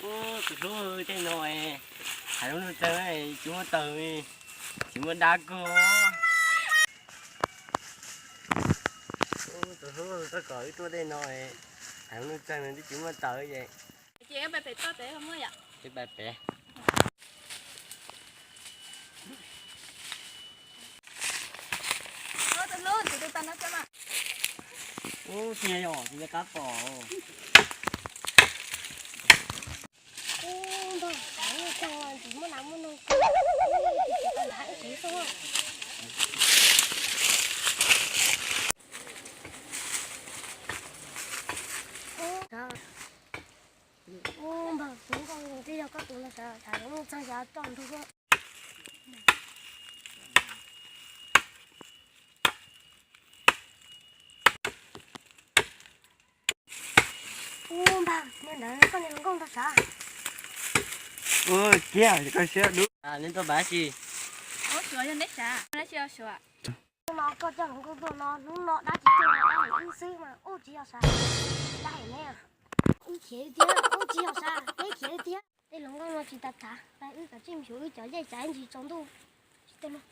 Ub, tus hlub, tej no hais lub nuj txeeg tsis muaj taws, tsis muaj dab kag. Ub, tus hlub, koj kom wb tuaj tej no hais lub nuj txeeg twb tsis muaj taws ces. Ces pais pem toj pem muaj yom? Pais pem. Ub, tsis yog, tsis yog qab pom. Ub, npawg, tsis muaj nas muaj noog, tsis tau nrad ib tsiv xwb. Ub, npawg, kuv nkauj zoo twb yog koj tus no sav, sav zoo txog xyov coj ntug. Ub, npawg, niag ntawd koj niag hluas nkauj ntag sav. Ua kiag koj siab dub. Neb tuaj pab tsi? Ub, suav yog neb sav, neb tsis yog suav. Hnub no koj coj hluas nkauj tuaj no, hnub no dab tsis tuaj, dab hais wb xwb mas ub tsis yog sav. Dab hais neb, wb khiav wb tiag, ub tsis yog sav, neb khiav wb tiag. Tej hluas nkauj no tsis tas tav, wb kav tsij mus xyuas wb cov yej tsav ntsis tsaus ntuj tsis tau luag.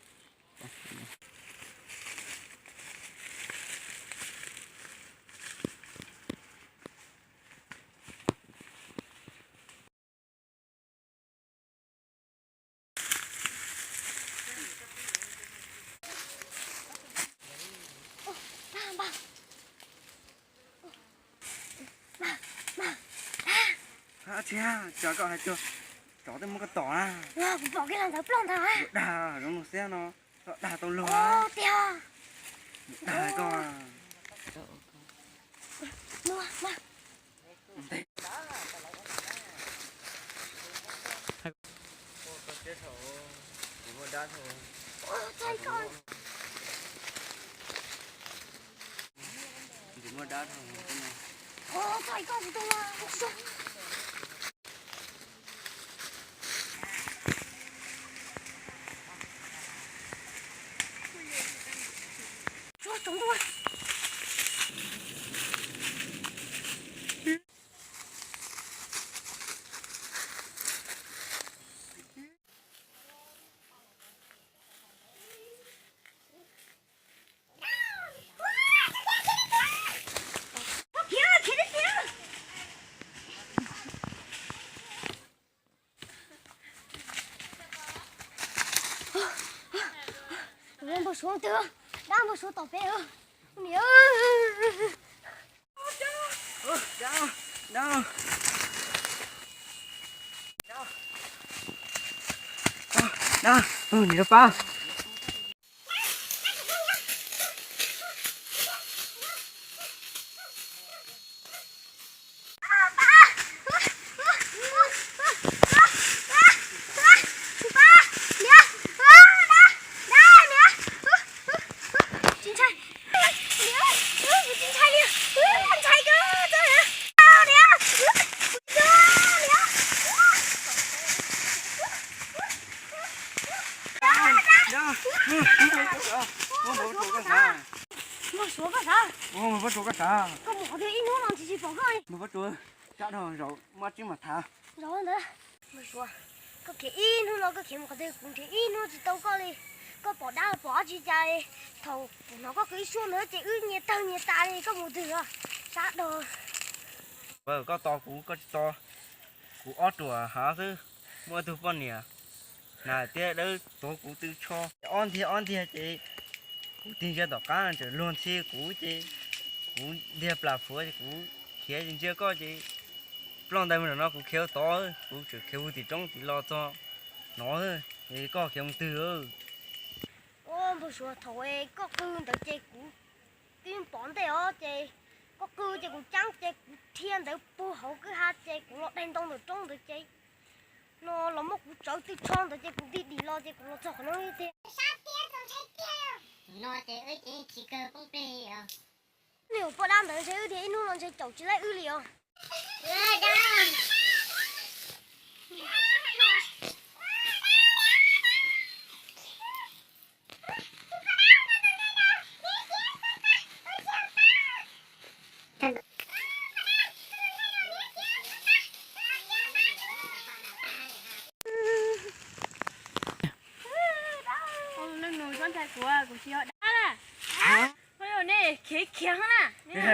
Tsis, tsis koj hais tias tsov twb muab koj tom na. Kuv pom kiag los ntawd ploj ntag. Dag zoo no xwb no, koj dag tau luag tiag. Dag koj. Npawg Suav twg, dab npawg Suav tom peb. Niam pab. Npawg Suav koj sav, npawg Suav koj sav, koj mus qhov twg ib hnub no tsis tsis pom koj li. Npawg Suav, tsam no zaum muaj tseeb mas tham. Zaum ntawd, npawg Suav, koj khiav ib hnub no koj khiav mus qhov twg kuv nrhiav ib hnub tsis tau koj li. Koj pom dab pom dab tsi cas li. Thaum kuv hnov koj qw ib suab ntawd ces wb nyias tawg nyias tas li, koj mus twg os? Sab dag. Koj tos kuv, koj tsis tos kuv ob ruam hav xwb, muaj ib tug poj niam hnav tiab dawb tuav kuv tw tsho. Ob ntiag ob ntiag ces kuv tig ntsia tom qab tseem luag ntxhi kuv ces kuv ntiag plas phuav ces kuv khiav ntsia koj ces ploj ntais mus nram no kuv khiav tod, kuv tseem khiav hu tim roob tim los txog no, es koj khiav mus twg? Ua npawg Suav, thaum koj qw ntawd ces kuv twb pom ntej os, ces koj qw ces kuv ceeb ces kuv dhia ntawd puag hauv kwj ha ces kuv los daig ntoo ntawm roob ntawd ces no los muab kuv tsawv tw tsho ntawd ces kuv tig dim los ces kuv los txog qhov no tiag. Niag poj dab ntawd ntshe wb dhia ib hnub no ntshe caum tsis laib wb li os. Kuv tsis yog dab na. Nej khiav khiav na.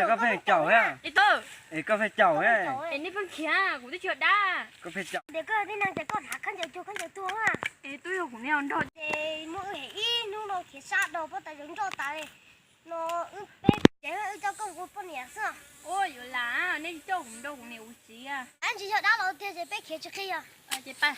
Koj pheej caum thiab. Es koj pheej caum thiab. Es nej pheej khiav, kuv twb tsis yog dab. Koj pheej caum. Tias koj yog tib neeg ces koj hnav khaub ncaws cuag khaub ncaws tuag na. Es twb yog kuv niag nrog ces muab wb hem ib hnub no khiav sab dhau pob tas zoov nroj tas li no. Wb peb ces wb coj koj ua poj niam xwb. Ua yuav lam, nej coj kuv nrog kuv niam ua txiv. Ab, tsis yog dab los tiag ces peb khiav tsis qhia. Ces pab.